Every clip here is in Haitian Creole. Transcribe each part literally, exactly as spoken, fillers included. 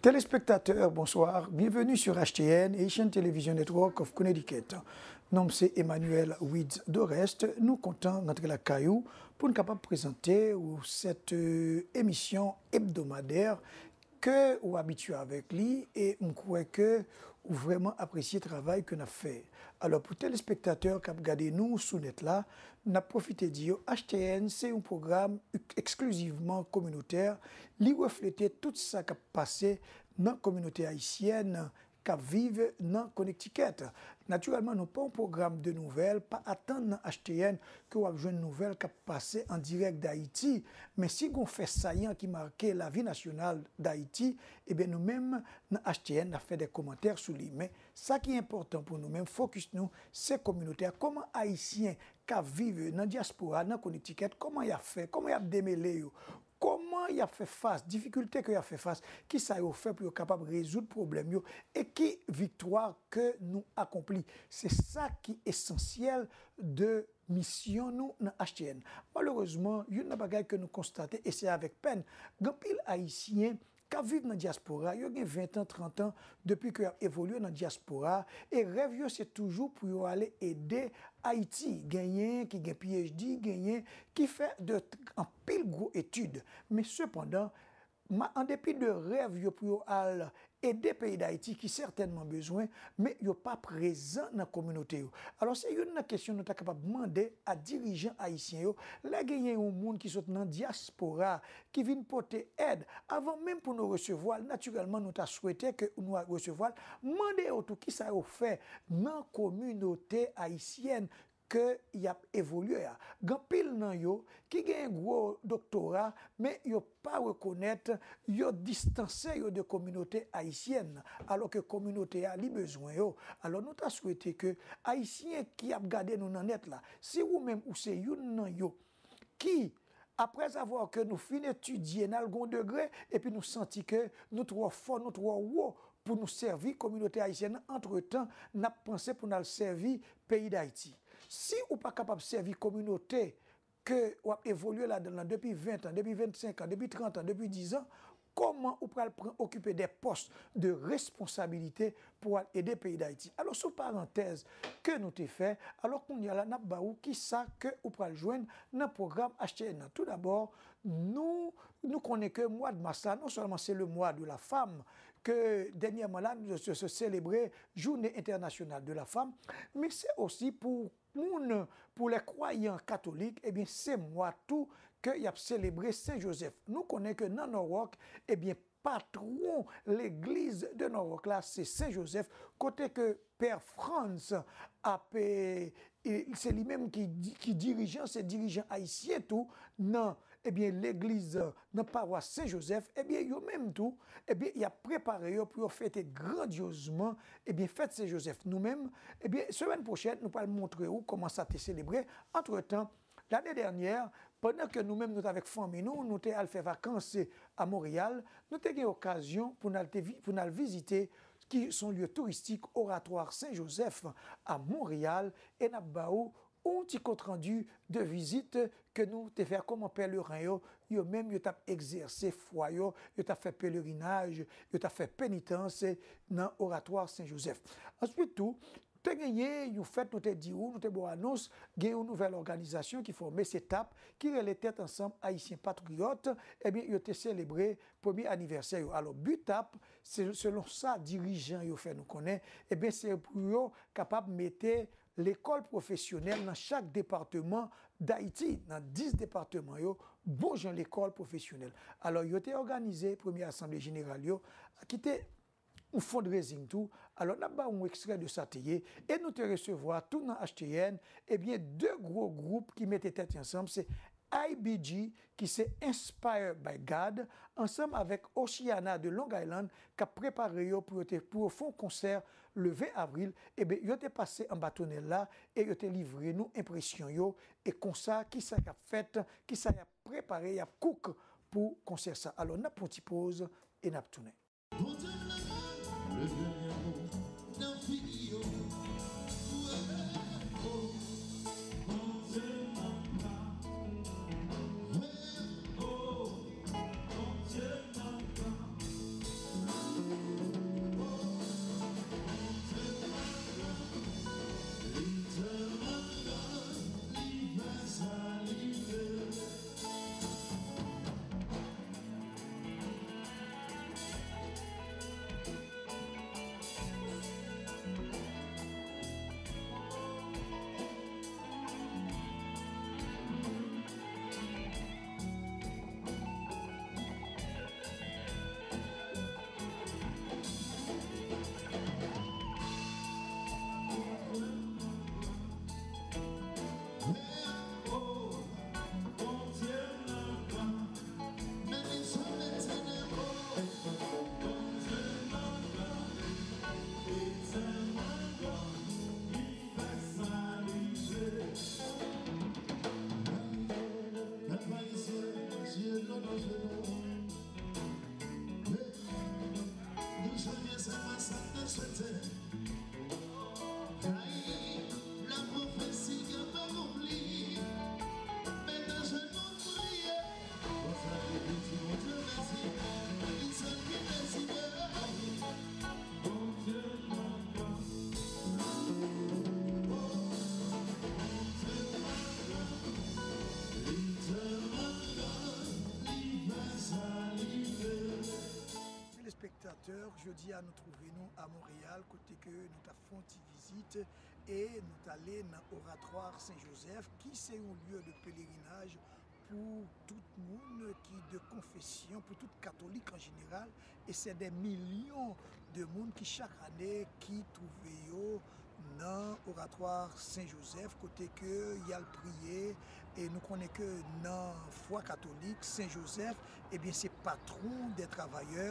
Téléspectateurs, bonsoir. Bienvenue sur H T N, Haitian Television Network of Connecticut. Non m se Emmanuel Wids Dorest. Nou kontan rantre lakay ou pou n kapab prezante ou sèt, euh, emisyon ebdomadè ke ou abitye avèk li e m kwè ke ou vrèman apresye travay ke n ap fè. Alò, pou telespektatè k ap gade nou sou nèt la, n ap pwofite di yo, H T N se yon pwogram ek-, eksklizivman kominotè. Li reflete tout sa k ap pase nan kominote ayisyèn k ap viv nan Connecticut. Natirèlman, nou pa yon pwogram de nouvèl, pa atann nan H T N ke w ap jwenn nouvèl k ap pase an dirèk Dayiti. Men si gon fè sayan ki make lavi nasyonal Dayiti, ebyen nou menm nan H T N n ap fè de kòmantè sou li. Men sa ki enpòtan pou nou menm, fokis nou, se kominote a. Kòman Ayisyen k ap viv nan dyaspora, nan Connecticut, kòman y ap fè, kòman y ap demele yo, kòman y ap fè fas, difikilte ke y ap fè fas, kisa yo fè pou yo kapab rezoud pwoblèm yo, e ki viktwa ke nou akonpli. Se sa ki esansyèl de misyon nou nan H T N. Malerezman, youn nan bagay ke nou konstate, e se avèk pèn, gen anpil Ayisyen k ap viv nan dyaspora, yo gen ven tan, trant an depi ke y ap evolye nan dyaspora, e rèv yo se toujou pou yo ale ede Ayiti. Genyen ki gen P H D, genyen ki fè de t-, anpil gwo etid. Men sepandan, ma-, an depi de rèv yo pou yo al ede peyi Dayiti ki sètènman bezwen, men yo pa prezan nan kominote yo. Alò, se youn nan kesyon nou ta kapab mande a dirijan ayisyen yo. Lè genyen yon moun ki sot nan dyaspora, ki vin pote èd, avan menm pou nou resevwa l, natirèlman, nou ta swete ke nou al resevwa l, mande yo tou kisa yo fè nan kominote ayisyèn ke y ap evolye a. Gen anpil nan yo ki gen gwo doktora, men yo pa rekonèt, yo distanse yo de kominote ayisyèn nan, alò ke kominote a, li bezwen yo. Alò, nou ta swete ke Ayisyen ki ap gade nou nan nèt la, si ou menm ou se youn nan yo ki, aprèzavwa ke nou fin etidye, n al gon degre, epi nou santi ke nou twò fò, nou twò wo pou nou sèvi kominote ayisyèn nan, antretan, n ap panse pou n al sèvi peyi Dayiti. Si ou pa kapab sèvi kominote ke w ap evolye ladan l lan depi ven an, depi vennsenk an, depi trant an, depi diz an, kòman ou pral pran okipe de pòs de responsabilite pou w al ede peyi Dayiti? Alò, se yon parantèz ke nou te fè. Alò, kounye a la, n ap ba ou kisa ke ou pral jwenn nan pwogram H T N nan. Toudabò, nou, nou konnen ke mwa de mas la, non sèlman se le mois de la femme, ke dènyèman la, nou se, se selebre Journée Internationale de la Femme, men se osi pou moun, pou lè kwayan katolik, ebyen, se mwa tou ke y ap selebre Sen Jozèf. Nou konnen ke nan Nòwòk, ebyen, patwon legliz de Nòwòk la, se Sen Jozèf, kote ke Pè Frantz ap, e, e, se li menm ki di-, ki dirijan, se dirijan ayisyen tou nan, ebyen, legliz, nan pawas Sen Jozèf, ebyen, yo menm tou, ebyen, y ap prepare yo pou yo fete grandyozman, ebyen, fèt Sen Jozèf. Nou menm, ebyen, semèn pwochèn, nou pral montre ou kòman sa te selebre. Antretan, lane dènyè, pandan ke nou menm nou t avèk fanmi nou, nou te al fè vakans a Monreyal, nou te gen okazyon pou n al te vi-, pou n al vizite ki s on lye touristik, Oratoire Saint-Joseph a Monreyal, e n ap ba ou yon ti kontrandi de vizit ke nou te fè, kòman pèleren yo, yo menm yo t ap egzèse fwa yo, yo t ap fè pelerinaj, yo t ap fè penitans nan Oratoire Saint-Joseph. Answit tou, te genyen yon fèt, nou te di ou, nou te ba w anons, gen yon nouvèl òganizasyon ki fòme, se tap, ki rele Tèt Ansanm Ayisyen Patriyòt, ebyen, yo te selebre premye anivèsè yo. Alò, bi tap, se, selon sa dirijan yo fè nou konnen, ebyen, se pou yo kapab mete lekòl pwofesyonèl nan chak depatman Dayiti, nan dis depatman yo, bon jan lekòl pwofesyonèl. Alò, yo te òganize premye asanble jeneral yo, ki te yon fundraising tou. Alò, n ap ba w yon ekstrè de sa te ye. E nou te resevwa tou nan H T N, ebyen, de gwo gwoup ki mete tèt yo ansanm, se I B G, ki se Inspired by God, ansanm avèk Oceana de Long Island, k ap prepare yo pou yo te, pou yo fè yon konsè le ven avril. Ebyen, yo te pase anba tonèl la e yo te livre nou enpresyon yo. E konsa, kisa k ap fèt, kisa y ap prepare, y ap cook pou konsè sa. Alò, n ap pran ti poz e n ap tounen. Bondye m nan mwen, leve men w nan figi yo. Wè, oh, Bondye m nan mwen. Wè, oh, Bondye m nan mwen. Jodi a nou twouve nou a Monreyal, kote ke nou t ap fè yon ti vizit e nou t ale nan Oratoire Saint Joseph, ki se yon lye de pelerinaj pou tout moun ki de konfesyon, pou tout katolik an jeneral, e se de milyon de moun ki chak ane ki twouve yo nan Oratoire Saint Joseph, kote ke y al priye. E nou konnen ke nan fwa katolik, Sen Jozèf, ebyen, se patwon dè travayè.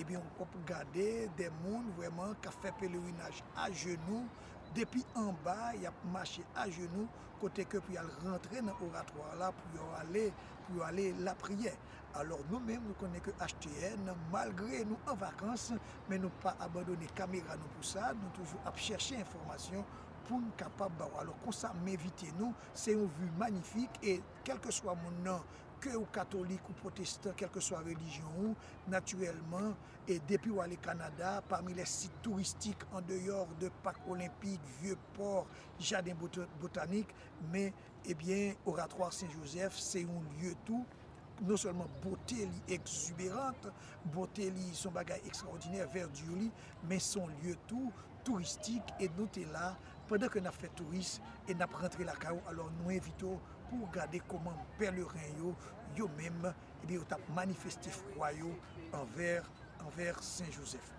Ebyen, w ap gade de moun vrèman k ap fè pelerinaj ajenou, depi anba, y ap mache ajenou, kote ke pou y al rantre nan oratwa la, pou yo ale, pou yo ale lapriyè. Alò, nou menm, nou konnen ke H T N, malgre nou an vakans, men nou pa abandone kamera nou pou sa, nou toujou ap chèche enfòmasyon pou n kapab ba w. Alò, konsa, m envite nou, se yon vi manifik, e kèlkeswa moun nan, ke ou katolik ou pwotestan, kèlkeswa relijyon ou, natirèlman, e depi w ale Kanada, pami lè sit touristik an deyò de Pak Olenpik, Vye Pò, Jaden Bota-, Botanik, men, ebyen, Oratoire Saint Joseph, se yon lye tou, non sèlman bote li egziberan, bote li se yon bagay ekstraòdinè, vèdi li, men se yon lye tou touristik, e nou te la, pandan ke n ap fè touris, e n ap rantre lakay ou, alò nou envite w pou w gade kòman pèleren yo, yo menm, ebyen, yo t ap manifeste fwa yo anvè, anvè Sen Jozèf.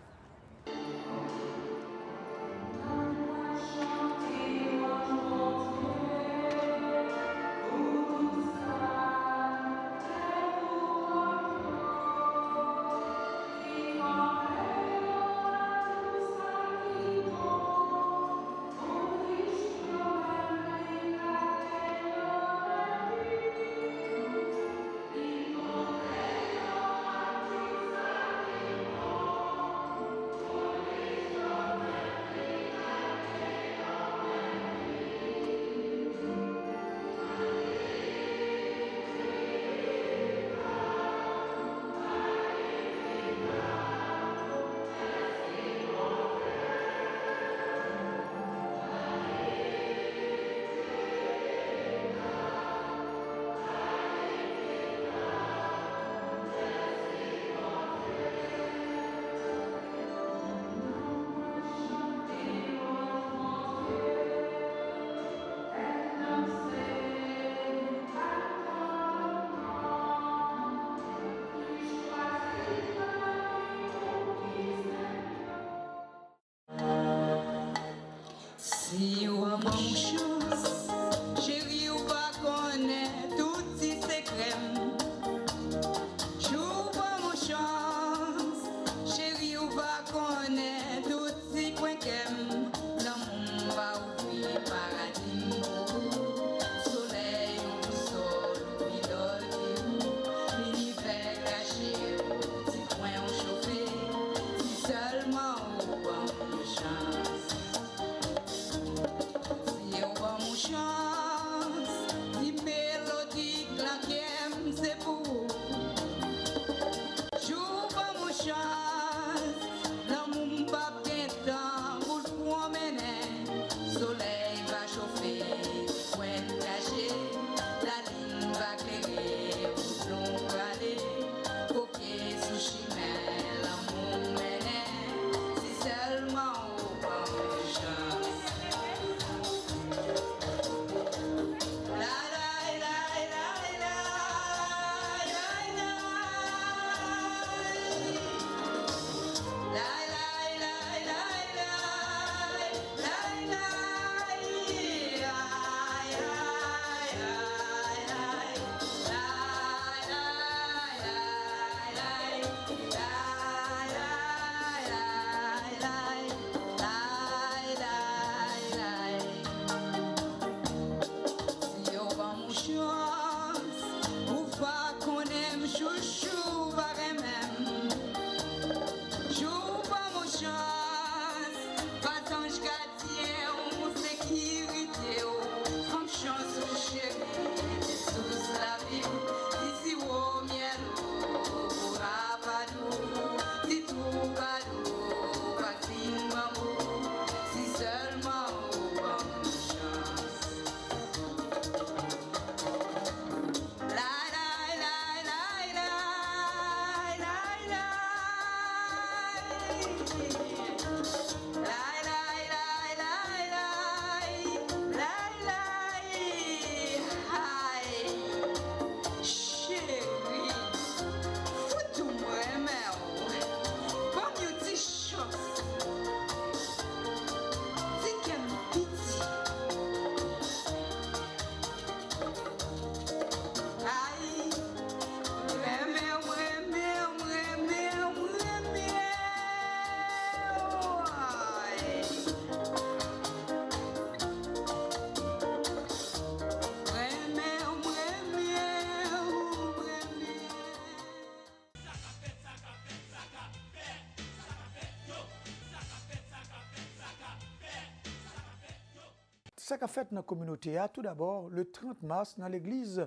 Sa k ap fèt nan kominote a, toudabò, le trant mas, nan legliz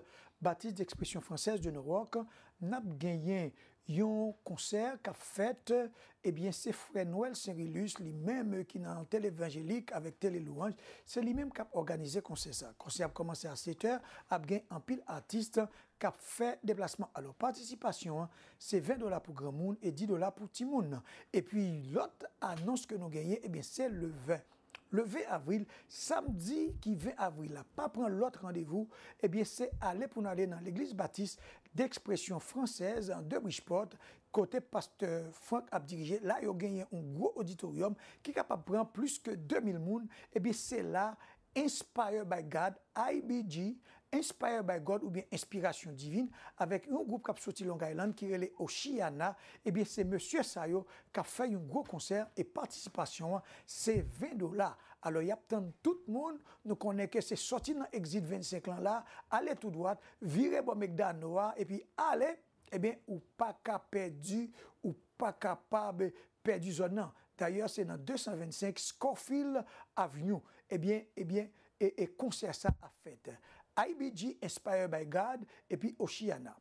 Baptiste d'Expression Française de Norwalk, n ap genyen yon konsè k ap fèt, ebyen, se frè Noël Saint-Rilus, li menm ki nan Tele Evanjelik avèk Tele Louanj, se li menm k ap òganize konsè sa. Konsè ap kòmanse a sèt è, ap gen anpil atis k ap fè deplasman. Alò, patisipasyon an, se ven dola pou granmoun e dis dola pou timoun. Epi, lòt anons ke nou genyen, ebyen, se le ven. Le ven avril, samdi ki ven avril la, pa pran lòt randevou, ebyen, se ale pou n ale nan legliz Baptiste d'Expression Française de Bridgeport, kote pastè Frank ap dirije. La, yo genyen yon gwo oditoryòm ki kapab pran plis ke de mil moun. Ebyen, se la Inspired by God, I B G, Inspired by God oubyen Enspirasyon Divin, avèk yon gwoup k ap soti Long Island ki rele Oceana. Ebyen, se mesye sa yo k ap fè yon gwo konsè e patisipasyon an, se ven dola. Alò, y ap tann tout moun. Nou konnen ke se sòti nan egzit vennsenk lan la, ale tou dwat, vire bò Mekdano a, epi ale, ebyen, ou pa ka pèdi, ou pa kapab pèdi zòn nan. Dayè, se nan de san vennsenk Schofield Avenue. Ebyen, ebyen, e, e konsè sa ap fèt. I B G, Inspired by God, epi Oceana.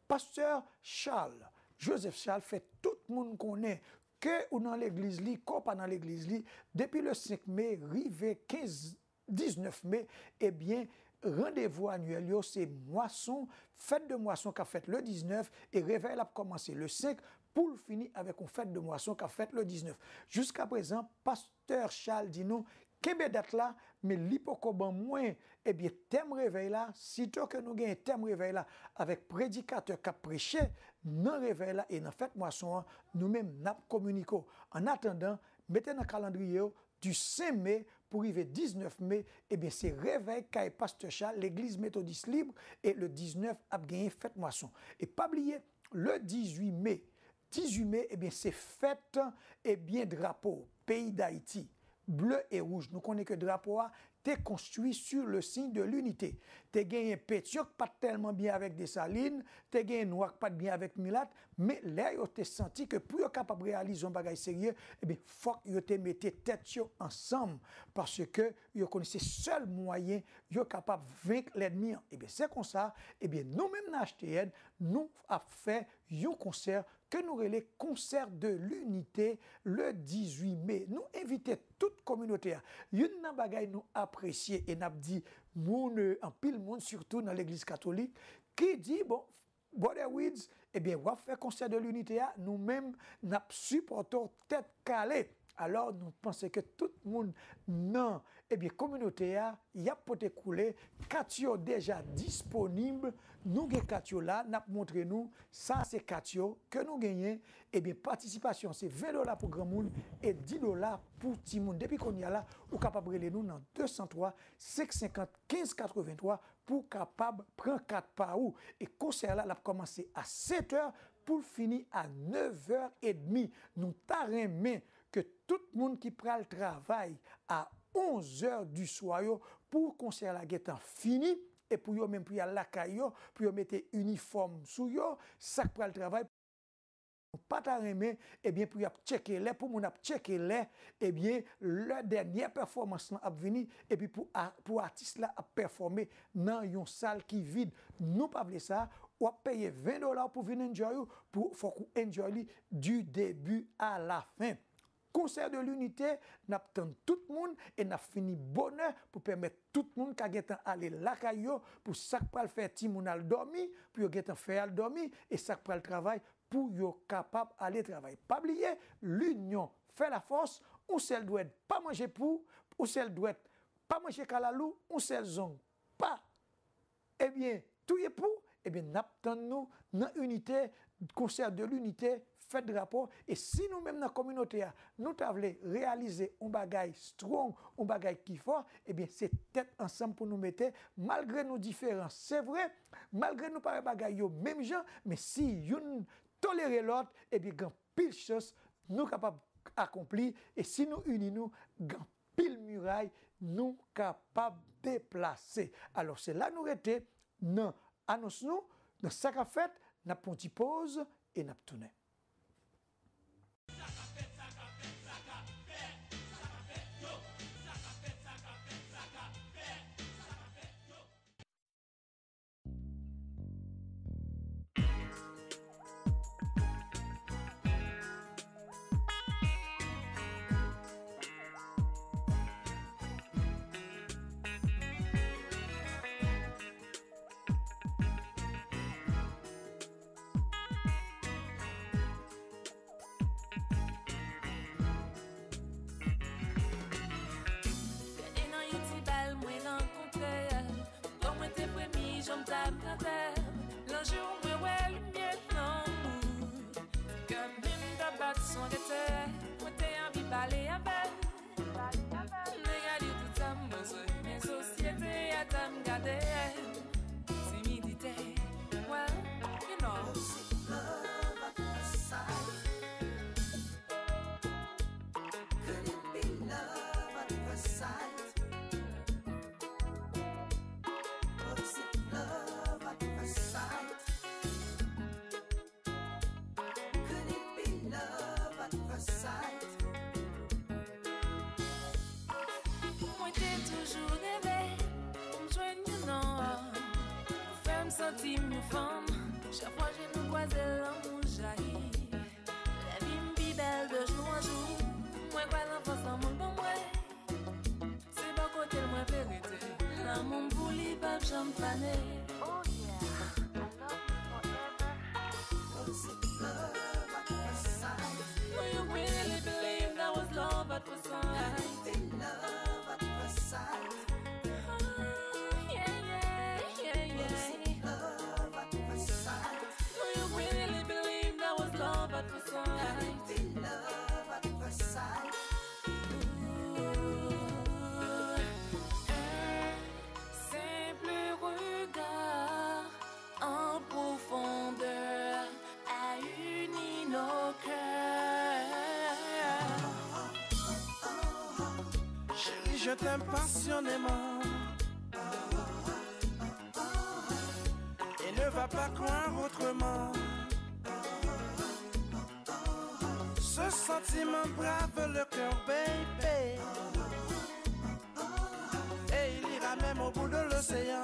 Pastè Charles, Joseph Charles, fè tout moun konnen ke ou nan legliz li, ke w pa nan legliz li, depi le senk me rive kenz, diznèf me, ebyen, randevou anyèl yo, se mwason, fèt de mwason k ap fèt le diznèf, e revèy la ap kòmanse le senk pou l fini avèk yon fèt de mwason k ap fèt le diznèf. Jiskaprezan, pastè Charles di nou, kenbe dat la, men li poko ban mwen, ebyen, tèm revèy la, sitò ke nou genyen tèm revèy la avèk predikatè k ap preche nan revèy la e nan fèt mwason an, nou menm n ap kominike w. Annatandan, mete nan kalandriye w, di senk me pou rive diznèf me, ebyen, se revèy kay pastè Charles, legliz Metodis Lib, e le diznèf ap genyen fèt mwason. E pa bliye, le dizuit me, dizuit me, ebyen, se fèt, ebyen, drapo peyi Dayiti, ble e wouj. Nou konnen ke drapo a te konstwi sur le signe de l'unité. Te genyen Petion k pa t tèlman byen avèk Desalin, te genyen nwa k pa t byen avèk milat, men lè yo te santi ke pou yo kapab reyalize yon bagay serye, ebyen, fòk yo te mete tèt yo ansanm, paske yo konnen se sèl mwayen yo kapab venk lènmi an. Ebyen, se konsa, ebyen, nou menm nan H T N, nou ap fè yon konsè ke nou rele Concert de l'Unité le dizuit me. Nou envite tout kominote a. Youn nan bagay nou apresye e n ap di moun, euh, anpil moun, sitou nan legliz katolik, ki di, bon, Brother Weeds, ebyen, w ap fè Concert de l'Unité a, nou menm, n ap sipòte w tèt kale. Alò, nou panse ke tout moun nan, ebyen, kominote a, y ap pote koule, kat yo deja disponib, nou gen kat yo la, n ap montre nou, sa se kat yo ke nou genyen, ebyen, patisipasyon se ven dola pou granmoun e dis dola pou timoun. Depi kounye a la, ou kapab rele nou nan de san twa, senk senkant, kenz katrevenntwa pou w kapab pran kat pa ou. E konsè la, l ap kòmanse a sèt è pou l fini a nèv è edmi. Nou ta renmen ke tout moun ki pral travay a onz è di swa yo, pou konsè la gentan fini, e pou yo menm pou y al lakay yo, pou yo mete inifòm sou yo, sa k pral travay, nou pa ta renmen, ebyen, pou y ap tcheke lè, pou moun ap tcheke lè, ebyen, lè dènyè pèfòmans lan ap vini, epi pou a-, pou atis la ap pèfòme nan yon sal ki vid. Nou pa vle sa, w ap peye ven dola pou vin enjoy ou, pou, fòk ou enjoy li du début à la fin. Concert de l'Unité, n ap tann tout moun e n ap fini bonè pou pèmèt tout moun ka gentan ale lakay yo, pou sa k pral fè timoun al dòmi, pou yo gentan fè al dòmi, e sa k pral travay pou yo kapab ale travay. Pa bliye, linyon fè lafòs, yon sèl dwèt pa manje pou, yon sèl dwèt pa manje kalalou, yon sèl zong pa, ebyen, touye pou, ebyen, n ap tann nou nan Inite, Concert de l'Unité, fèt drapo, e si nou menm nan kominote a, nou ta vle reyalize yon bagay strong, yon bagay ki fò, ebyen, se tèt ansanm pou nou mete, malgre nou diferan, se vre, malgre nou pa wè bagay yo menm jan, men si youn tolere lòt, ebyen, gen anpil chans nou kapab akonpli, e si nou ini nou, gen anpil miray nou kapab deplase. Alò, se la nou rete nan anons nou, nan sa k ap fèt, n ap pran yon ti poz e n ap tounen. Sa k ap fèt, sa k ap fèt, sa k ap fèt, sa k ap fèt, yo. Sa k ap fèt, sa k ap fèt, sa k ap fèt. M nan tè, nan jou mwen wè limyè lanmou. Kè m menm t ap bat son retè, mwen te anvi pale avè l. M te gade tout sa m bezwen, men sosyete a ta m gade. Timidite, well, you know. Love at first sight. Could it be love at first sight? Was it love at first sight? Could it be love at first sight? Mwen te toujou reve pou m jwenn yon nonm pou fè m santi m yon fanm. Chak fwa je nou kwaze, lanmou jayi. Lavi m pi bèl de jou an jou. Mwen kwè nan fòs lanmou l ban mwen. Se bò kote l mwen vle rete. Lanmou m pou li p ap janm fane. Oh yeah, I love you forever. Was it love at first sight? Do you really believe that was love at first sight? Could it be love at first sight? Oh, yeah, yeah, yeah, yeah. Was it love at first sight? Do you really believe that was love at first sight? Could it be love at first sight? Un simple regard en profondeur a uni nos cœurs. Chérie, je t'aime passionnément et ne va pas croire autrement. Ce sentiment brave le cœur, baby. Et il ira même au bout de l'océan.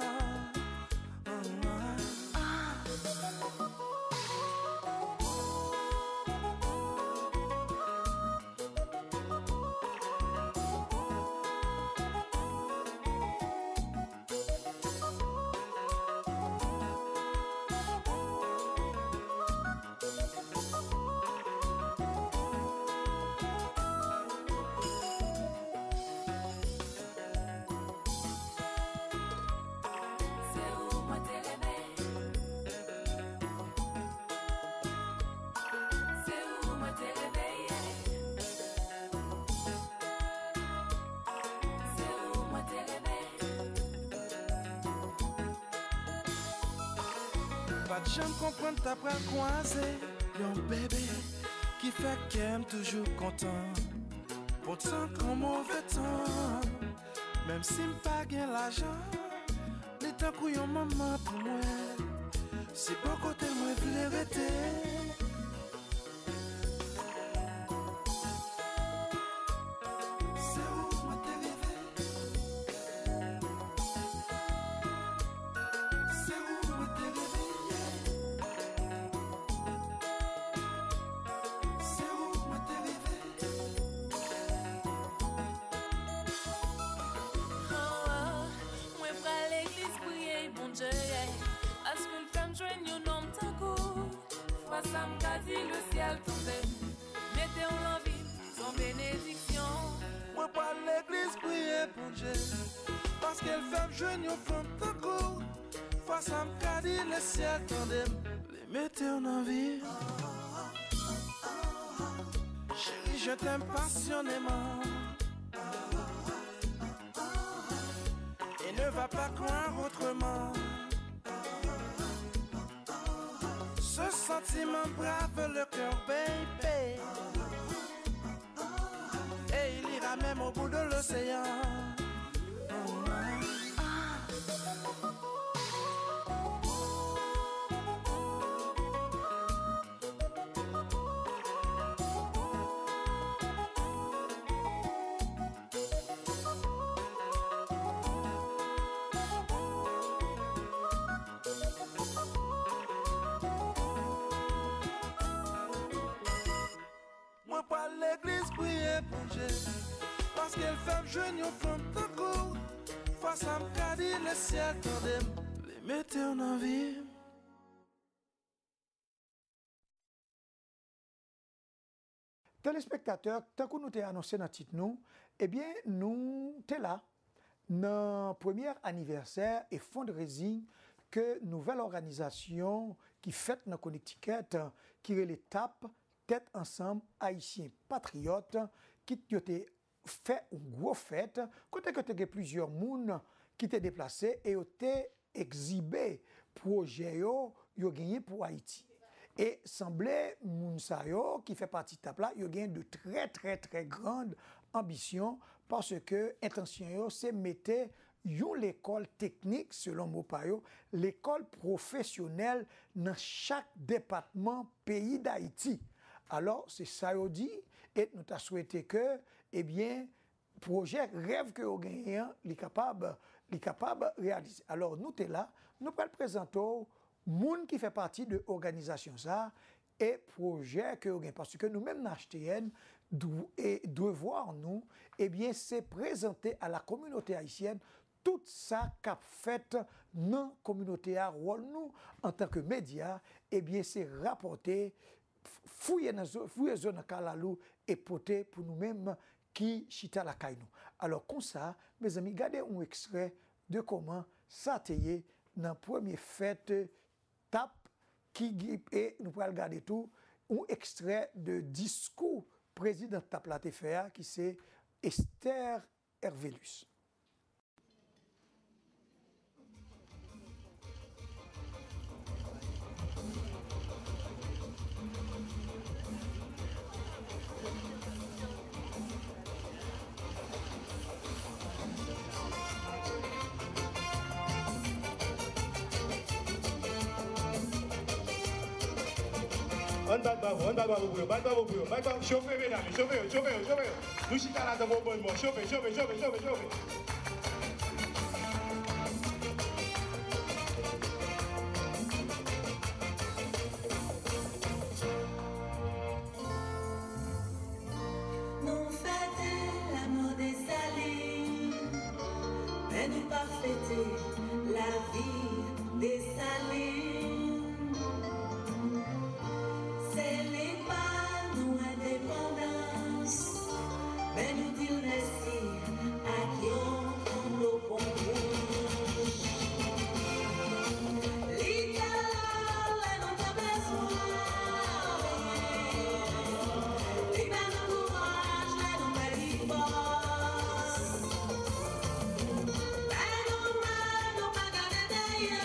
Se ou mwen te reve. Se ou mwen te reve, yeah. Se ou mwen te reve. Pa t janm konprann ta pral kwaze yon bebe ki fè kè m toujou kontan. Bon tan kon move tan, menm si m pa gen lajan, li tankou yon manman pou mwen. Se bò kote l mwen vle rete. Se ou mwen te reve. Se ou mwen te reve, yeah. Se ou mwen te reve. Oh, oh, mwen pral legliz priye Bondye, yeah. Paske l fè m jwenn yon nonm tankou. Fwa sa m ka di lesyèl tande m, mete w nan vi m, s on benediksyon. Mwen pral legliz priye Bondye, paske l fè m jwenn yon fanm tankou w. Fwa sa m ka di lesyèl tande m, li mete w nan vi m. Chérie, je t'aime passionnément et ne va pas croire autrement. Ce sentiment brave le cœur, baby. Et il ira même au bout de l'océan. Mwen pral legliz priye Bondye, paske l fè m jwenn yon fanm tankou w. Fwa sa m ka di lesyèl tande m, li mete w nan vi m. Telespektatè, tankou nou te anonse nan tit nou, ebyen, nou te la nan premyè anivèsè e fundraising ke nouvèl òganizasyon ki fèt nan Connecticut, ki rele tap, Tèt Ansanm Ayisyen Patriyòt, ki yo te fè yon gwo fèt, kote ke te gen plizyè moun ki te deplase e yo te egzibe pwojè yo, yo genyen pou Ayiti. E sanble moun sa yo ki fè pati tap la, yo gen de trè, trè, trè grand anbisyon, paske entansyon yo se mete yon lekòl teknik, selon mo pa yo, lekòl pwofesyonèl nan chak depatman peyi Dayiti. Alò, se sa yo di, e nou ta swete ke, ebyen, pwojè, rèv ke yo genyen an, li kapab, li kapab reyalize. Alò, nou te la, nou pral prezante w moun ki fè pati de òganizasyon sa a e pwojè ke yo gen. Paske nou menm nan H T N, dw-, e devwa nou, ebyen, se prezante a la kominote ayisyèn tout sa k ap fèt nan kominote a, wòl nou antanke medya, ebyen, se rapòte, f-, fouye nan zo, fouye zo nan kalalou e pote pou nou menm ki chita lakay nou. Alò, konsa, mezanmi, gade yon ekstrè de kòman sa te ye nan premye fèt tap ki, e nou pral gade tou yon ekstrè de diskou prezidan tap la te fè a, ki se Esther Hervelus. Ann bat bravo, ann bat bravo pou yo, bat bravo pou yo, bat bravo, chofe medam yo, chofe yo, chofe yo, chofe yo. Nou chita la tankou yon bann mò, chofe, chofe, chofe, chofe, chofe. Nou fete lanmò Desalin, men nou pa fete lavi Desalin. Se li ba nou endepandans, men nou di l mèsi ak yon konlo pon wouj. Li te la lè nou te bezwen li, li ba nou kouraj lè nou pèdi fòs. Lè nou mal, nou pa gade dèyè.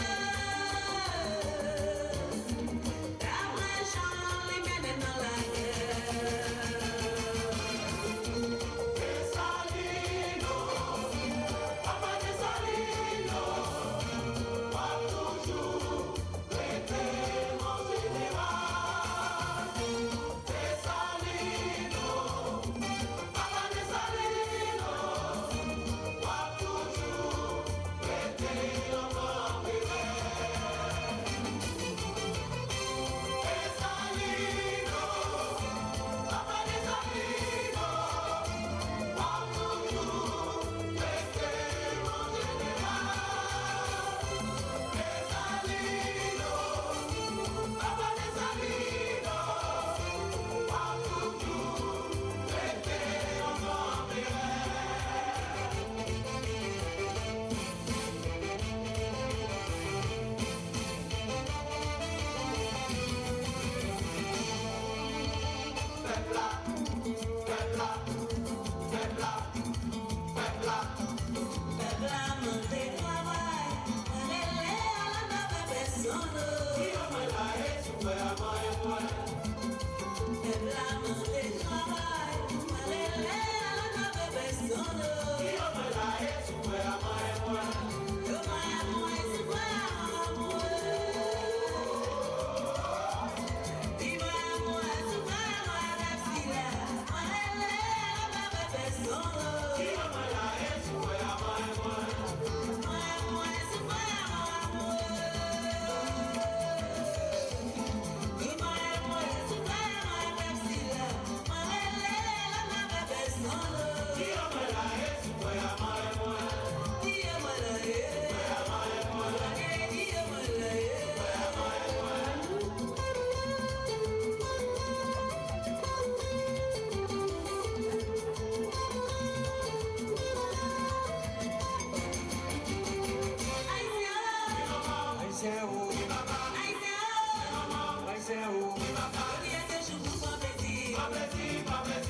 Jodi a se jou pou n pran plezi.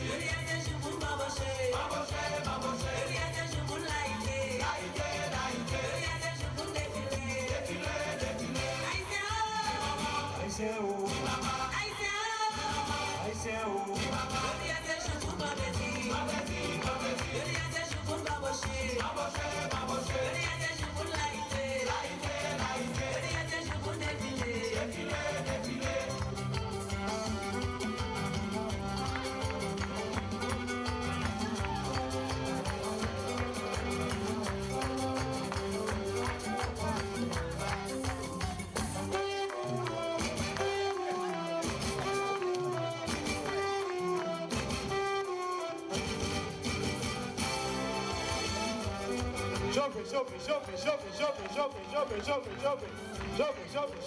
Jodi a se jou pou n banboche. Jodi a se jou pou n layite. Jodi a se jou pou n defile. Ayisyen o! Ayisyen o! Ayisyen o! Jodi a se jou pou n pran plezi. Jodi a se jou pou n banboche. Jodi a se jou pou n layite. Jodi a se jou pou n defile.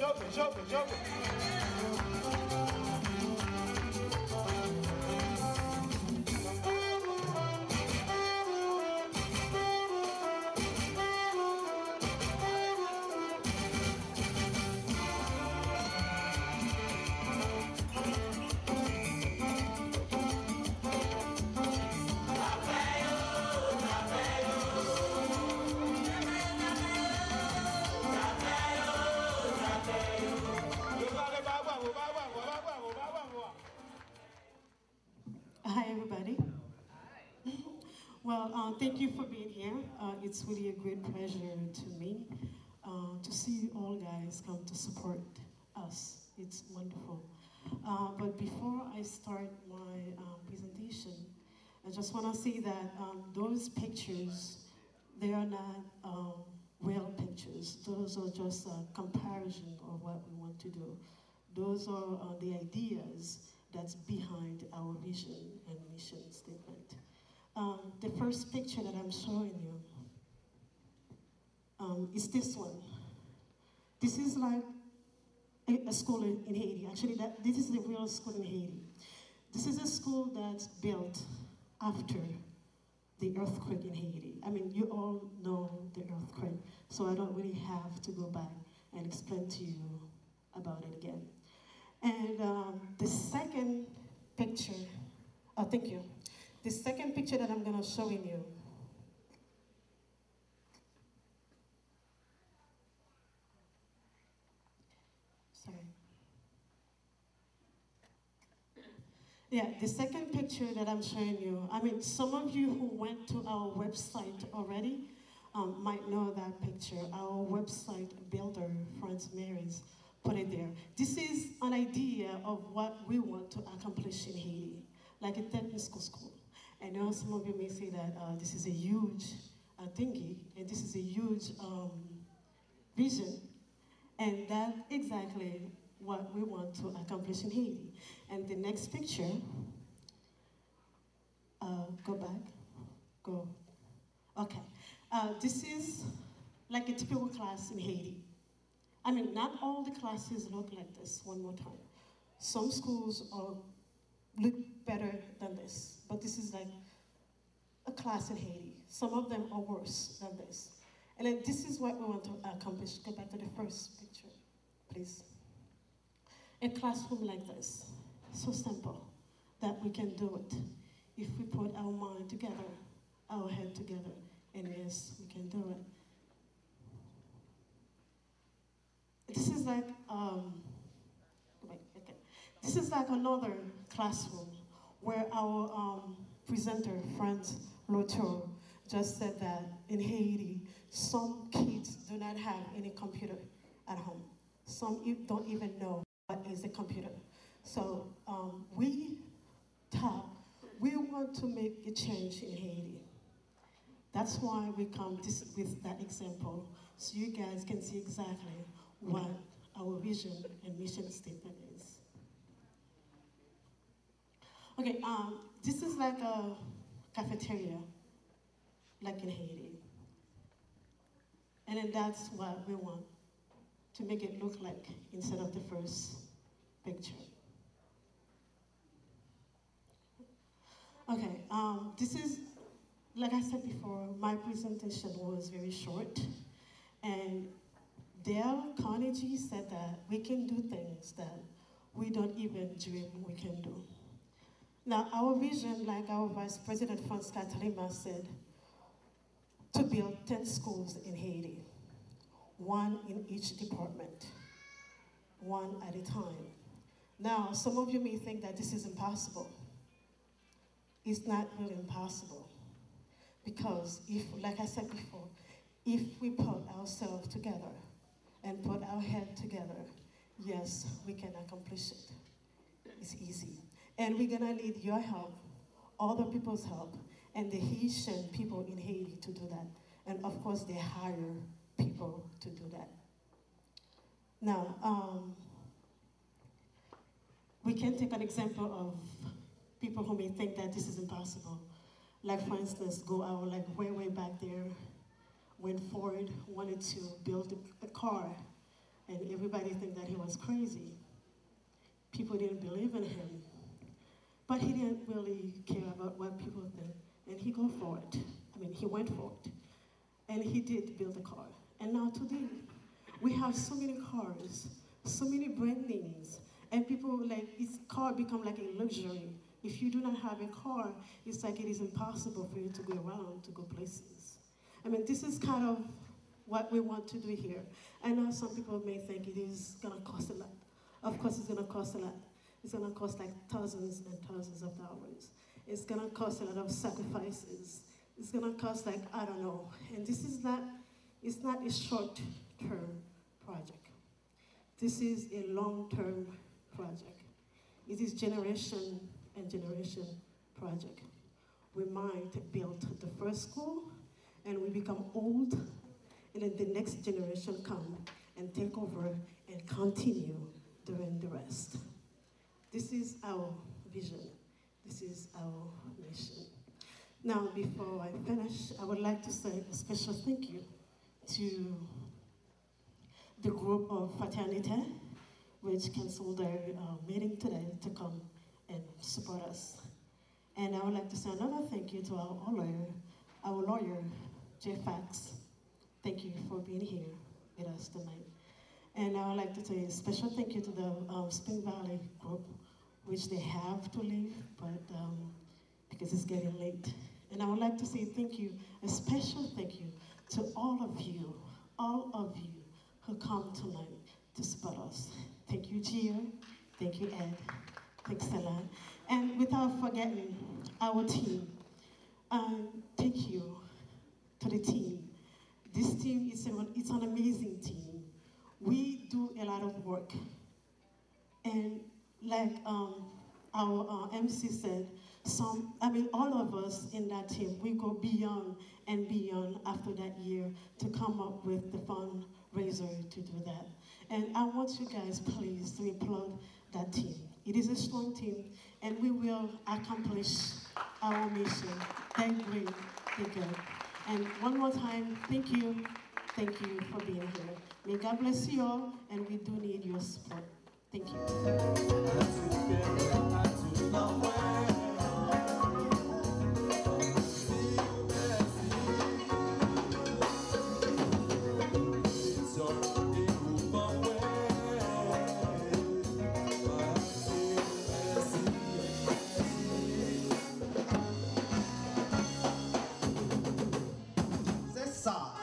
Jovre, jovre, jovre. Hi, everybody. Well, uh, thank you for being here. Uh, it's really a great pleasure to me, uh, to see you all guys come to support us. It's wonderful. Uh, but before I start my, uh, presentation, I just wanna say that, um, those pictures, they are not, um, real pictures. Those are just a comparison of what we want to do. Those are, uh, the ideas that's behind our vision and mission statement. Um, the first picture that I'm showing you, um, is this one. This is like a, a school in, in Haiti. Actually, that, this is the real school in Haiti. This is a school that's built after the earthquake in Haiti. I mean, you all know the earthquake, so I don't really have to go back and explain to you about it again. And, um, the second picture, oh, thank you. The second picture that I'm gonna showing you. Sorry. Yeah, the second picture that I'm showing you, I mean, some of you who went to our website already, um, might know that picture. Our website builder, Franz Maries, put it there. This is an idea of what we want to accomplish in Haiti, like a technical school. I know some of you may say that, uh, this is a huge, uh, thingy, and this is a huge, um, vision. And that's exactly what we want to accomplish in Haiti. And the next picture, uh, go back, go. Okay. Uh, this is like a typical class in Haiti. I mean, not all the classes look like this. One more time. Some schools are, look better than this, but this is like a class in Haiti. Some of them are worse than this. And then this is what we want to accomplish. Go back to the first picture, please. A classroom like this, so simple that we can do it if we put our mind together, our head together, and yes, we can do it. This is like, um, wait, okay. This is like another classroom where our, um, presenter, Franz Lotto, just said that in Haiti, some kids do not have any computer at home. Some e- don't even know what is a computer. So, um, we talk, we want to make a change in Haiti. That's why we come this, with that example, so you guys can see exactly what our vision and mission statement is. Okay, um, this is like a cafeteria, like in Haiti. And then that's what we want to make it look like instead of the first picture. Okay, um, this is, like I said before, my presentation was very short. And Dale Carnegie said that we can do things that we don't even dream we can do. Now, our vision, like our Vice President Franz Katelema said, to build ten schools in Haiti, one in each department, one at a time. Now, some of you may think that this is impossible. It's not really impossible. Because if, like I said before, if we put ourselves together and put our head together, yes, we can accomplish it. It's easy. And we're gonna need your help, other people's help, and the Haitian people in Haiti to do that. And of course, they hire people to do that. Now, um, we can take an example of people who may think that this is impossible. Like, for instance, go out, like, way, way back there, when Ford wanted to build a, a car, and everybody think that he was crazy. People didn't believe in him. But he didn't really care about what people think, and he go for it. I mean, he went for it. And he did build a car. And now today, we have so many cars, so many brand names, and people, like, it's, car become like a luxury. If you do not have a car, it's like it is impossible for you to go around, to go places. I mean, this is kind of what we want to do here. I know some people may think it is gonna cost a lot. Of course, it's gonna cost a lot. It's gonna cost, like, thousands and thousands of dollars. It's gonna cost a lot of sacrifices. It's gonna cost, like, I don't know. And this is not, it's not a short-term project. This is a long-term project. It is generation and generation project. We might build the first school and we become old, and then the next generation come and take over and continue doing the rest. This is our vision. This is our mission. Now, before I finish, I would like to say a special thank you to the group of Fraternité, which canceled their uh, meeting today to come and support us. And I would like to say another thank you to our lawyer, our lawyer, Jay Fax. Thank you for being here with us tonight. And I would like to say a special thank you to the um, Spring Valley group, which they have to leave, but um, because it's getting late. And I would like to say thank you, a special thank you to all of you, all of you who come tonight to support us. Thank you, Gio. Thank you, Ed. Thanks a lot. And without forgetting our team, um, thank you to the team. This team is an, it's an amazing team. We do a lot of work. And like um, our uh, M C said, some, I mean, all of us in that team, we go beyond and beyond after that year to come up with the fundraiser to do that. And I want you guys, please, to applaud that team. It is a strong team, and we will accomplish our mission. Thank you, thank you. And one more time, thank you, thank you for being here. May God bless you all, and we do need your support. Thank you. Se sa.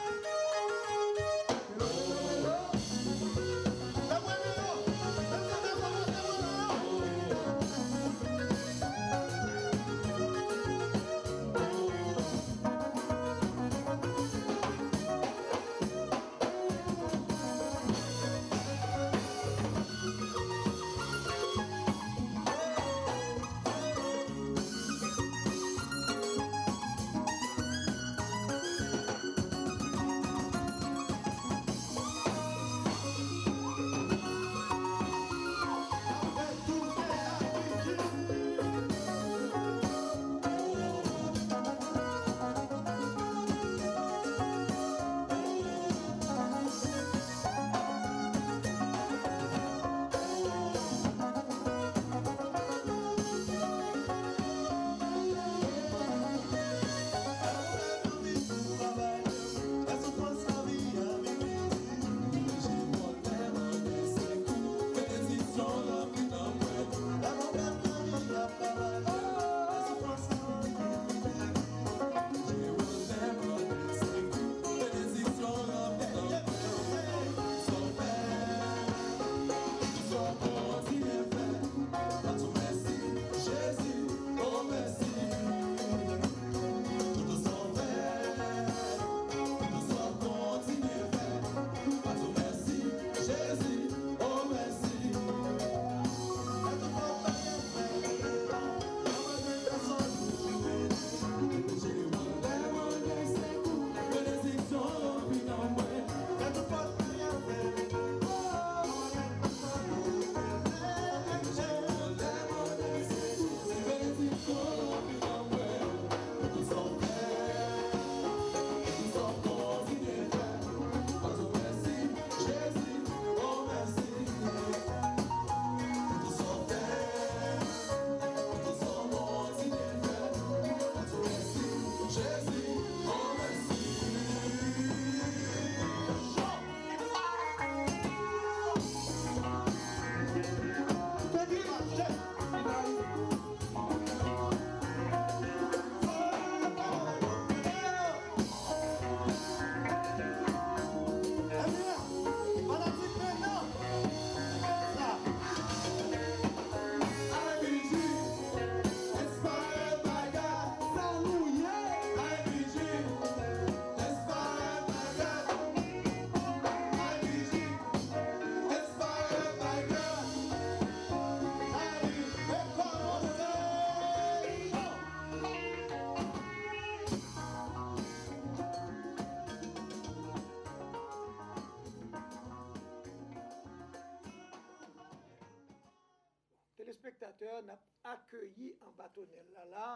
Telespèktatè, n ap akeyi anba tonèl la la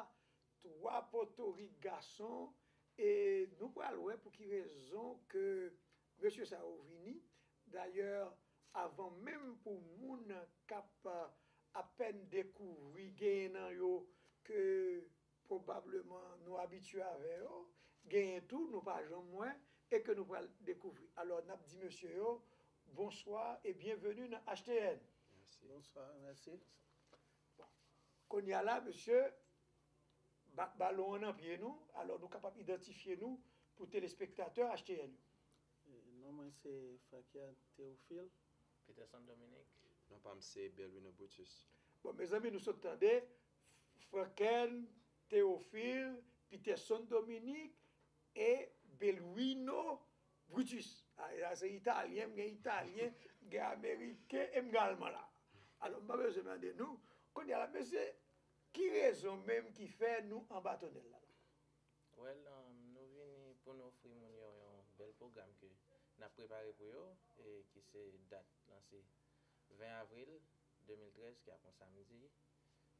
twa potorik gason, e nou pral wè pou ki rezon ke mesye sa yo vini. Dayè, avan menm pou moun k ap, euh, apèn dekouvri, genyen nan yo ke pwobableman nou abitye avè yo, genyen tou nou pa janm wè e ke nou pral dekouvri. Alò, n ap di mesye yo, bonswa e byenveni nan H T N. Bonswa, mèsi. Kounye a la, mesye, bat balon an nan pye nou, alò nou kapab idantifye nou pou telespektatè H T N yo. Non mwen se Frankian Théophile. Peterson Dominique. Non pa m se Belwino Brutus. Bon, mezanmi, nou sot tande Franken, Théophile, Peterson Dominique e Belwino Brutus. A, a se italyen, m gen italyen, m gen ameriken e m gen alman la. Alò, m pa bezwen mande nou, kounye a la, mesye, ki rezon menm ki fè nou anba tonèl la la? Well, um, nou vini pou nou ofri moun yo yon bèl pwogram ke n ap prepare pou yo, e ki se dat lan se ven avril de mil trèz, ki ap yon samdi,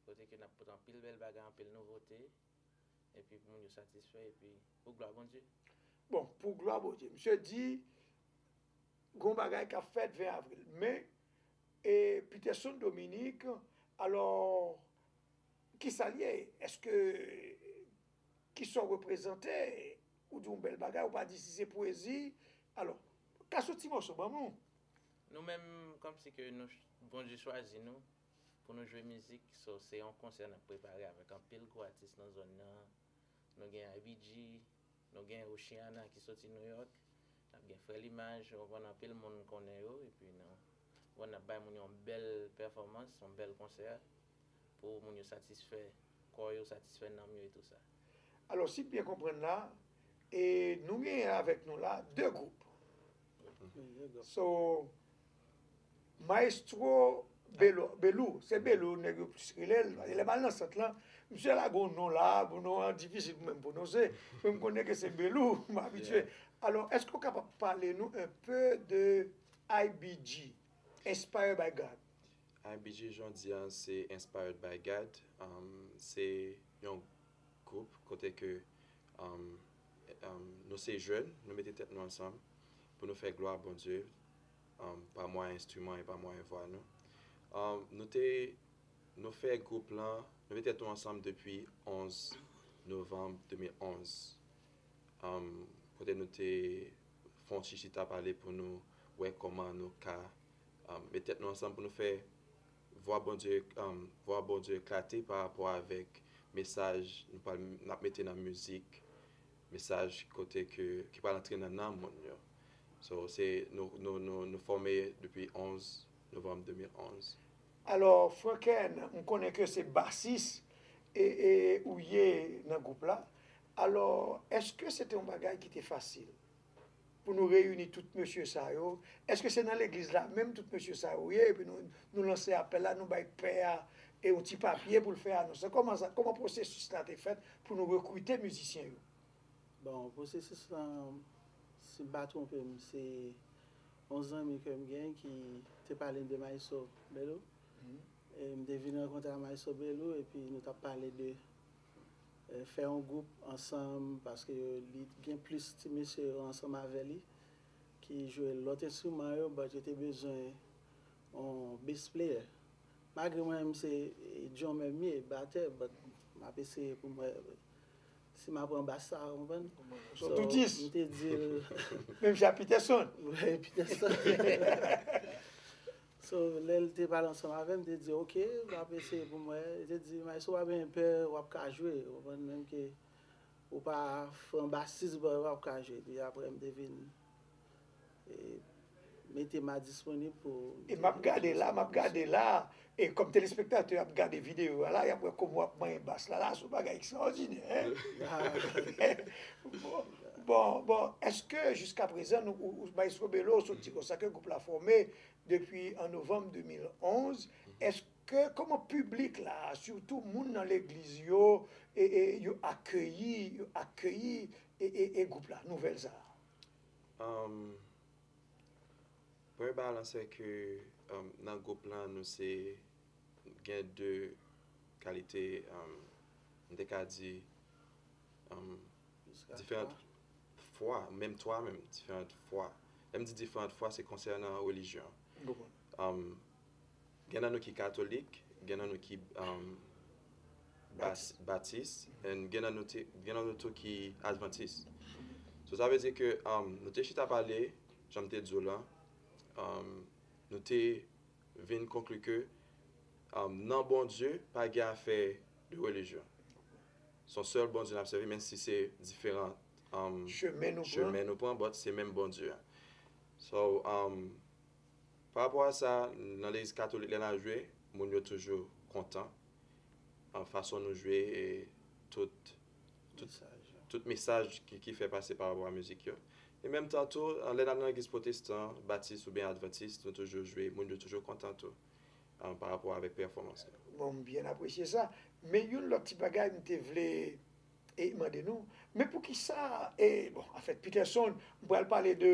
kote ke n ap pote anpil bèl bagay, anpil nouvote, epi pou moun yo satisfè, epi pou glwa Bondye. Bon, pou glwa Bondye. Misye di, gon bagay k ap fèt ven avril. Men, e Peterson Dominique, alò, kisa l ye? Èske, kisa w reprezante? Ou di yon bèl bagay, ou pa di si se pwezi. Alò, kase yon ti mòso ban nou. Nou menm, kòmsi ke nou, Bondye chwazi nou pou nou jwe mizik, so se yon konsè n ap prepare avèk anpil gwo atis nan zòn nan. Nou gen I B G, nou gen Oceana ki soti New York, n ap gen Frè Limaj, ou konprann, anpil moun konnen yo, epi nou, bon, n ap bay moun yo yon bèl pèfòmans, yon bèl konsè, pou moun yo satisfè kò yo, satisfè nanm yo e tou sa. Alò, si m byen konprann la, e nou genyen avèk nou la de gwoup. So, Maestro Belo, Belou, se Belou nèg yo plis rele l. Lè m al nan sant lan, misye lage yon non la, bon, non an difisil pou mwen pwononse, men m konnen ke se Belou, m abitye. Alò, èske w kapab pale nou un peu de I B G, Inspired by God? I B G, jan w di a, se Inspired by God. Um, se yon gwoup kote ke, um, um, nou se jèn, nou mete tèt nou ansanm pou nou fè glwa a Bondye, um, pa mwayen enstriman e pa mwayen vwa nou. Um, nou te, nou fè gwoup lan, nou mete tèt nou ansanm depi onz novanm de mil onz. Um, kote nou te fè yon ti chita pale pou nou wè kòman nou ka, um, met tèt nou ansanm pou nou fè vwa Bondye, um, vwa Bondye eklate pa rapò avèk mesaj nou pral, n ap mete nan mizik, mesaj kote ke, ki pral antre nan nanm moun yo. So, se, nou, nou, nou, nou fòme depi onz novanm de mil onz. Alò, Franken, m konnen ke se basis e, e ou ye nan gwoup la. Alò, èske se te yon bagay ki te fasil pou nou reyini tout mesye sa yo? Èske se nan legliz la menm tout mesye sa yo ye, epi nou, nou lanse apèl la, nou bay pè a e yon ti papye pou l fè anons lan? Kòman sa, kòman pwosesis la te fèt pou nou rekrite mizisyen yo? Bon, pwosesis lan, si m pa twonpe m, se yon zanmi ke m gen ki te pale m de Maestro Belou. E m te vin rankontre a Maestro Belou, epi nou t ap pale de, e, fè yon gwoup ansanm, paske li gen plis ti mesye yo ansanm avè li ki jwe lòt enstriman yo, but yo te bezwen yon bass player. Malgre mwen menm se, e, drummer m ye, batè, but m ap eseye pou m wè si m ap pran bas sa, w konprann? So, toutis. M te di l, Menm jan Peterson. Wi, Peterson. So, lè l te pale ansanm avè m, m te di, "Ok, m ap eseye pou m wè." Li te di, "Maestro, pa benyen pè, w ap ka jwe." W konprann, menm ke ou pa fè yon basis, but w ap ka jwe. Epi apre, m te vin, e, mete m a disponib pou. E m ap gade la, m ap gade la, e kòm telespektatè ap gade videyo a la, y ap wè kòman w ap manyen bas la, la, se yon bagay ekstraòdinè, hein? Bon, bon, bon, èske jiska prezan, nou, ou, ou, Maestro Belou, sot di konsa ke gwoup la fòme depi an novanm de mil onz, èske, kòman piblik la, sitou moun nan legliz yo, e, e, yo akeyi, yo akeyi, e, e, e gwoup la, nouvèl sa a? Um, Premye bagay lan se ke, um, nan gwoup lan, nou se, gen de kalite, um, m te ka di, um, diferan fwa, menm twa menm, diferan fwa. Lè m di diferan fwa, se konsènan relijyon. Um, gen nan nou ki katolik, gen nan nou ki um, bas- batis, and gen nan nou, te, gen nan nou tou ki advantis. So, sa vle di ke um, nou te chita pale, jan m te di w lan, um, nou te vin konkli ke um, nan Bondye, pa gen afè de relijyon. Se yon sèl Bondye n ap sèvi, menm si se diferan um, chemen nou pran, but se menm Bondye a. So, um, pa rapò a sa, nan legliz katolik, lè n ap jwe, moun yo toujou kontan. An fason nou jwe e tout, tout, tout mesaj ki, ki fè pase pa rapò a mizik yo. E menm tan tou, an lè n al nan legliz pwotestan, batis oubyen advantis, nou toujou jwe, moun yo toujou kontan tou, an pa rapò avèk pèfòmans yo. Bon, m byen apresye sa. Men youn lòt ti bagay m te vle e mande nou, men poukisa, e, bon, anfèt, Peterson, m pral pale de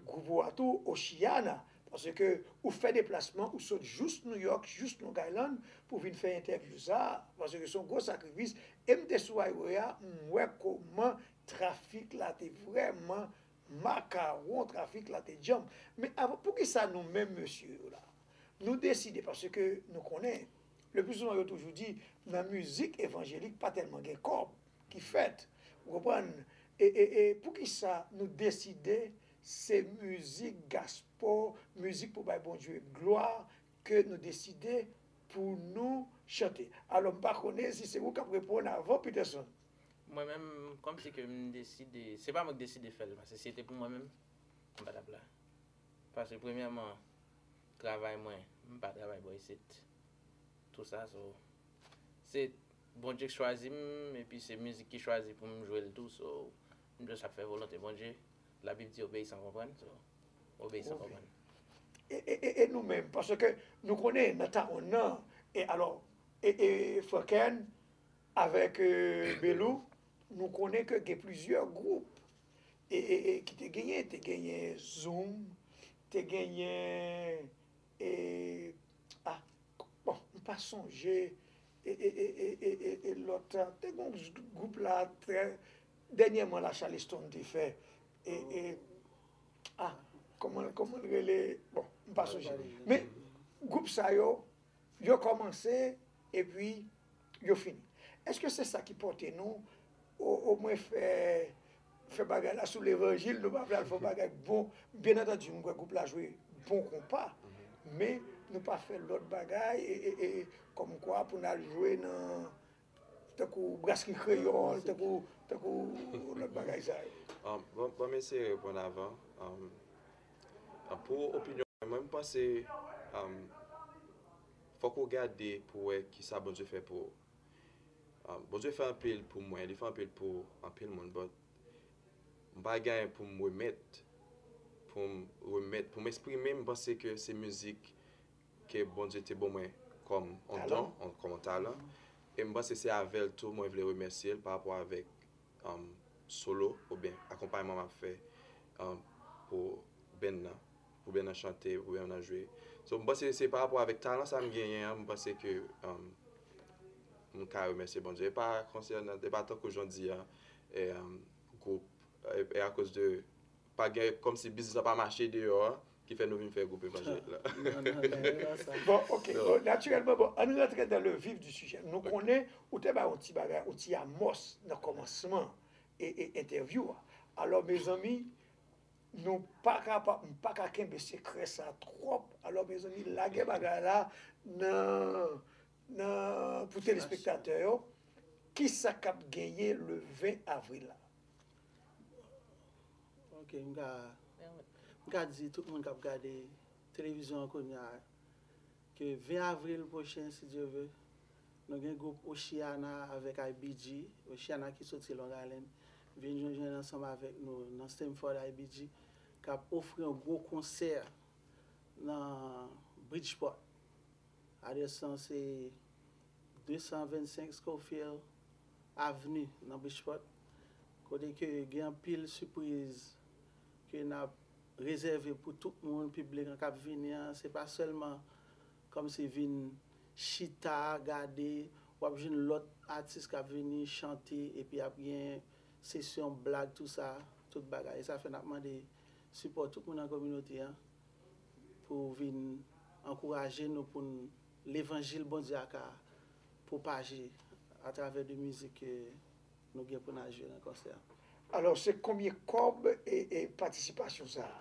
gwoup ou a tou, Oceana, paske ou fè deplasman, ou sot jous New York, jous Long Island, pou vin fè entèvyou sa, paske se yon gwo sakrifis, e m te sou highway a, m wè kòman trafik la te vrèman makawon, trafik la te djanm. Men avan, poukisa nou menm mesye yo la, nou deside, paske nou konnen, le pli souvan yo toujou di, nan mizik evanjelik, pa tèlman gen kòb ki fèt. Ou konprann? E, e, e poukisa nou deside se mizik gaspò, mizik pou bay Bondye glwa, ke nou deside pou nou chante? Alò, m pa konnen si se ou k ap reponn avan Peterson. Mwen menm, kòmsi ke m deside, se pa mwen k deside fè l, paske si se te pou mwen menm, m pa t ap la. Paske premyèman, travay mwen, m pa travay bò isit. Tou sa, so, se Bondye k chwazi m, epi se mizik ki chwazi pou m jwe l tou, so, m just ap fè volonte Bondye. Labib di, obeyi san konprann, so, obeyi san konprann. E, e, e, e nou menm, paske nou konnen nan tawon nan, e alò, e, e Franken avèk e, Belou, nou konnen ke gen plizyè gwoup e, e, e, ki te genyen, te genyen Zoom, te genyen, e, a, bon, m pa sonje, e, e, e, e, e, e, e lòt, te gen yon gwoup la, trè, dènyèman la, Charleston te fè, e, e, a, kòman, kòman l rele, bon, m pa sonje. Men, gwoup sa yo, yo kòmanse, epi yo fini. Èske se sa ki pòte nou, o, omwen fè, fè bagay la sou levanjil, nou pa vle al fè yon bagay bon? Byen antandi, m kwè gwoup la jwe bon konpa, men nou pa fè lòt bagay, e, e, e, kòmkwa pou n al jwe nan, tankou brasri kreyòl, tankou, tankou lòt bagay sa yo. Um, bon, bon, m eseye reponn avan. Um, um, pou opinyon mwen, m panse, um, fòk ou gade pou wè kisa Bondye fè pou ou. Um, Bondye fè anpil pou mwen, li fè anpil pou anpil moun, but m pa gen anyen pou m remèt, pou m remèt, pou m eksprime, m panse ke se mizik ke Bondye te ban mwen kòm yon don, kòm yon talan. E m panse se avè l tou mwen vle remèsye l pa rapò avèk um, solo oubyen akonpayman m ap fè um, pou band nan, pou band nan chante, pou band nan jwe. So, m panse se pa rapò avèk talan sa m genyen an, m panse ke um, m ka remèsye Bondye. E pa konsènan, e pa tankou jan w di an, e, um, gwoup, e, e akoz de pa gen, kòmsi biznis la pa mache deyò a, ki fè nou vin fè gwoup evanjelik la. Non, non, non, e pa sa. Bon, ok. Bon, natirèlman, bon, ann rantre dans le vif du sujet. Nou konnen ou te bay yon ti bagay, yon ti amòs nan kòmansman e, e entèvyou a. Alò, mezanmi, nou pa ka pa, m pa ka kenbe sekrè sa twòp. Alò, mezanmi, lage bagay la nan, nan, pou telespektatè yo. Kisa k ap genyen le ven avril la? Ok, m ka, m ka di tout moun k ap gade televizyon an kounye a ke ven avril pwochen, si Dye ve, nou gen gwoup Oceana avèk I B G, Oceana ki soti Long Island, vin jwenn, jwenn ansanm avèk nou nan Stamford I B G, k ap ofri yon gwo konsè nan Bridgeport. Adrès lan se de san vennsenk Schofield Avenue nan Bridgeport, kote ke gen anpil sipriz ke n ap rezève pou tout moun, piblik lan k ap vini an, se pa sèlman kòmsi vin chita, gade, w ap jwenn lòt atis k ap vini chante, epi ap gen sesyon blag, tou sa, tout bagay. E sa fè n ap mande sipò tout moun nan kominote an pou vin ankouraje nou pou n, levanjil Bondye a ka pwopaje atravè de mizik ke nou gen pou n al jwe nan konsè a. Alò, se konbyen kòb e, e patisipasyon sa a?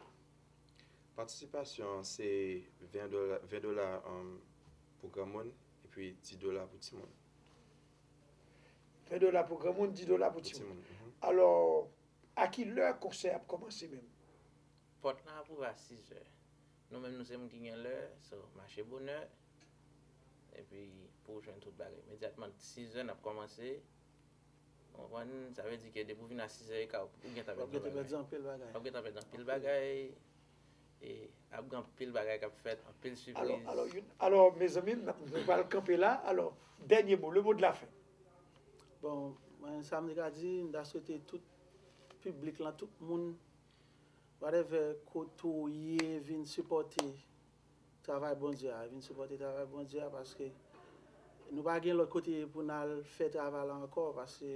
Patisipasyon an se ven dola, ven dola, um, pou granmoun, epi dis dola pou timoun. Ven dola pou granmoun, dis dola pou timoun. Pou timoun, mhm. Alò, a ki lè konsè ap kòmanse menm? Pòt lan ap ouvè a sis è. Nou menm, nou se moun ki gen lè, so, mache bonè. Epi, pou w jwenn tout bagay. Imedyatman, sis è, n ap kòmanse. Ou konprann? Sa vle di ke depi w vin a sis è e ka, ou gentan pèdi anpil bagay. W ap gentan pèdi anpil bagay. E ap gen anpil bagay k ap fèt, anpil sipriz. Alò, alò, youn, alò, mezanmi, n ap, nou pral kanpe la. Alò, dènye mo, le mot de la fin. Bon, mwen, sa m te ka di, m ta swete tout piblik lan, tout moun, whatever, kote w ye, vin sipòte travay Bondye a, vin sipòte travay Bondye a, paske nou pa gen lòt kote pou n al fè travay la ankò, paske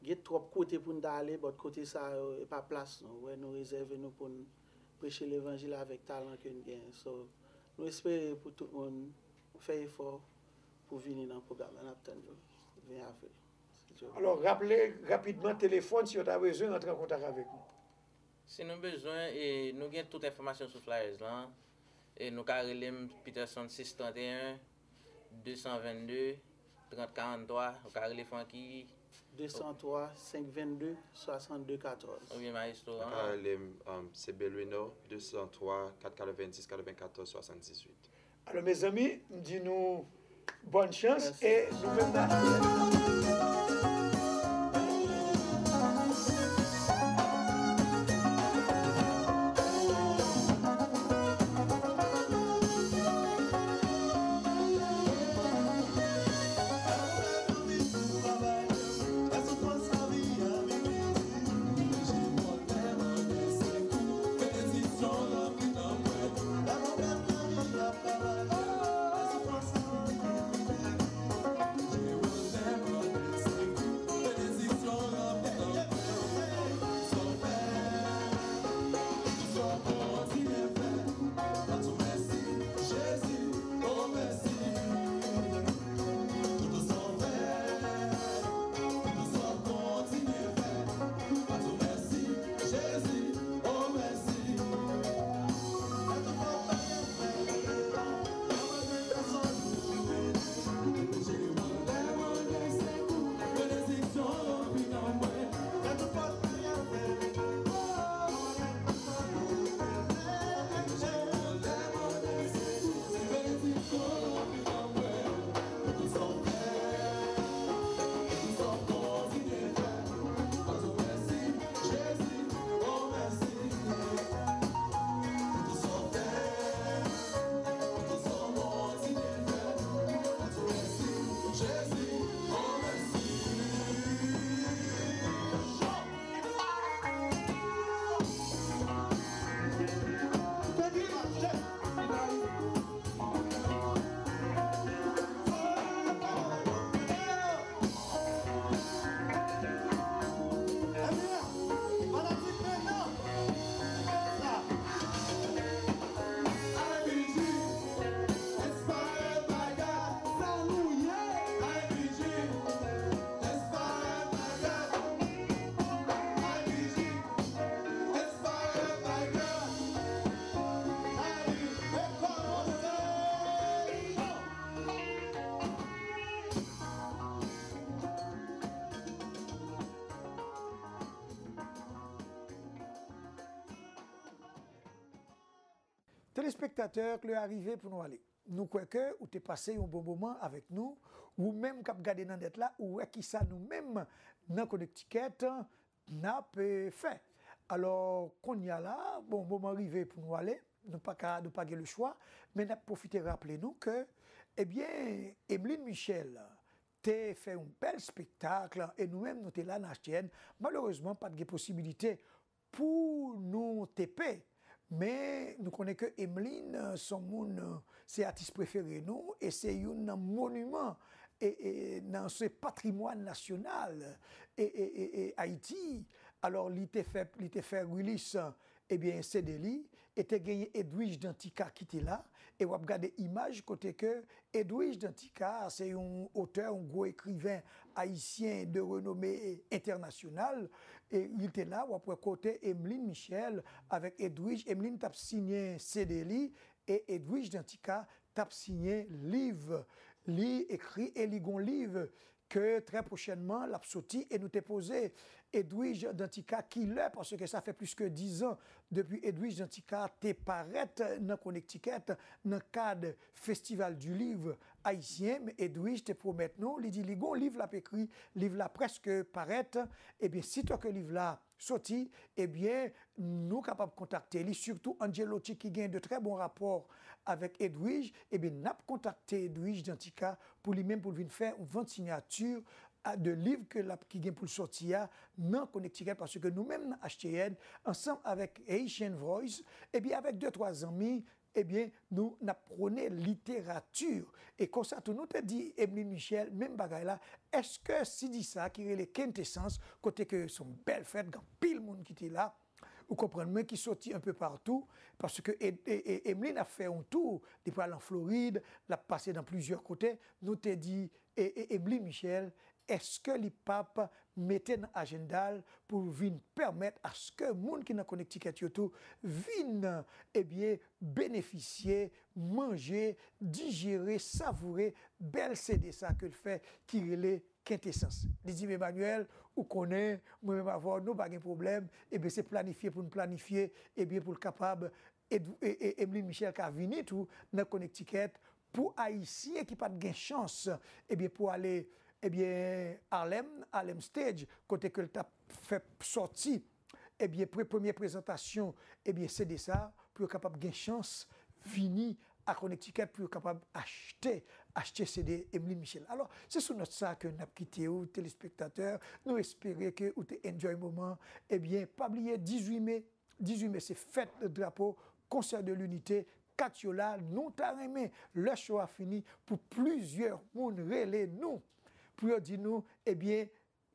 gen twòp kote pou n ta ale, bòt kote sa yo, e pa plas nou. Ou wè, nou rezève nou pou n preche levanjil avèk talan ke n gen. So, nou espere pou tout moun fè efò pou vini nan pwogram la, n ap tann yo ven avril, si Dye vle. Alò, raple rapidman telefòn si yo ta bezwen rantre an kontak avèk nou. Si nou bezwen, e, nou gen tout enfòmasyon sou flyers lan. E nou ka rele m Peterson sis trant e en, de san vennde, trant karant twa. Ou ka rele Francky. De san twa, senk vennde, swasannde katòz. Oubyen Maestro an. Ou ka rele m, um, se Belwino, de san twa, kat katrevendis, katrevenkatòz, swasanndizuit. Alò, mezanmi, m di nou bòn chans e nou menm n a Telespektatè, lè a rive pou nou ale. Nou kwè ke ou te pase yon bon moman avèk nou. Ou menm k ap gade nan nèt la, ou wè kisa nou menm nan Connecticut n ap, eh, fè. Alò, kounye a la, bon, moman rive pou nou ale. Nou pa ka, nou pa gen le chwa, men n ap pwofite raple nou ke, ebyen, Emeline Michel te fè yon bèl espektak, e nou menm, nou te la nan H T N. Malerezman, pa t gen posibilite pou nou tepe, Men nou konnen ke Emeline, eh, se yon moun, eh, se atis prefere nou, e se youn nan moniman, e, e nan se patrimwàn nasyonal, e, e, e, e Ayiti. Alò, li te fè, li te fè rilis, ebyen, C D li, e te genyen Edwige Danticat ki te la, e w ap gade imaj kote ke Edwige Danticat, se yon otè, yon gwo ekriven ayisyen de renome entènasyonal, e li te la, w ap wè kote Emeline Michel avèk Edwige, Emeline t ap siyen C D li, e Edwige Danticat t ap siyen liv li ekri, e li gon liv ke trè pwochènman l ap soti, e nou te poze Edwige Danticat kilè, paske sa fè plis ke diz an depi Edwige Danticat te parèt nan Connecticut nan kad Festival du Livre Haïtien, men Edwige te pwomèt nou, li di li gon liv l ap ekri, liv la prèske parèt, ebyen, sitò ke liv la soti, ebyen, nou kapab kontakte li, sitou Angelotti ki gen de trè bon rapò avèk Edwige, ebyen, n ap kontakte Edwige Danticat pou li menm pou l vin fè yon vant siyati a, de liv ke l ap, ki gen pou l sòti a nan Connecticut, paske nou menm nan H T N, ansanm avèk Haitian Voice, ebyen, avèk de twa zanmi, ebyen, nou, n ap pwone literati. E konsa tou, nou te di Emeline Michel, menm bagay la, èske C D sa ki rele Quintessence, kote ke se yon bèl fèt, gen anpil moun ki te la, ou konprann mwen, ki soti un peu partout, paske e, e, e, Emeline ap fè yon tou, li pral an Florid, l ap pase nan plizyè kote, nou te di, e, e, Emeline Michel, èske li p ap mete nan ajanda l pou vin pèmèt aske moun ki nan Connecticut yo tou vin, ebyen, benefisye, manje, dijere, savoure bèl C D sa ke l fè ki rele Quintessence. Li di m, Emmanuel, ou konnen, mwen menm avè w, nou pa gen pwoblèm, ebyen, se planifye pou n planifye, ebyen, pou l kapab, Ed-, e, e, Emeline Michel ka vini tou nan Connecticut, pou Ayisyen ki pa t gen chans, ebyen, pou ale, ebyen, Harlem, Harlem Stage, kote ke l t ap fè sòti, ebyen, pre-, premye prezantasyon, ebyen, C D sa, pou yo kapab gen chans vini a Connecticut, pou yo kapab achte, achte C D Emeline Michel. Alò, se sou nòt sa ke n ap kite w, telespektatè. Nou espere ke ou te enjoy moman. Ebyen, pa bliye, dizuit me, dizuit me, se fèt drapo, konsè de linite, kat yo la, nou ta renmen, lè show a fini, pou plizyè moun rele nou, pou yo di nou, ebyen,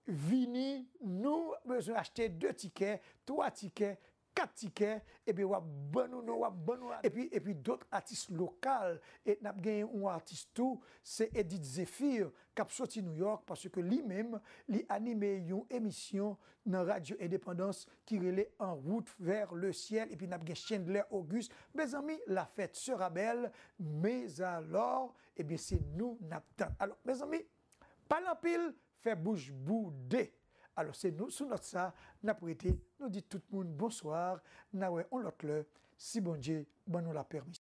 vini, nou bezwen achte de tikè, twa tikè, kat tikè, ebyen, w ap ban nou non, w ap ban nou. Epi, epi dòt atis lokal, e n ap genyen yon atis tou, se Edith Zéphir, k ap soti New York, paske li menm, li anime yon emisyon nan Radyo Endepandans ki rele En route vers le ciel, epi n ap gen Chandler Auguste. Mezanmi, la fête sera belle, mais alors, ebyen, se nou n ap tann. Alò, mezanmi, pale anpil, fè bouch boude. Alò, se nou, sou nòt sa, n ap rete, nou di tout moun bonswa, n a wè yon lòt lè, si Bondye ban nou lapèmisyon.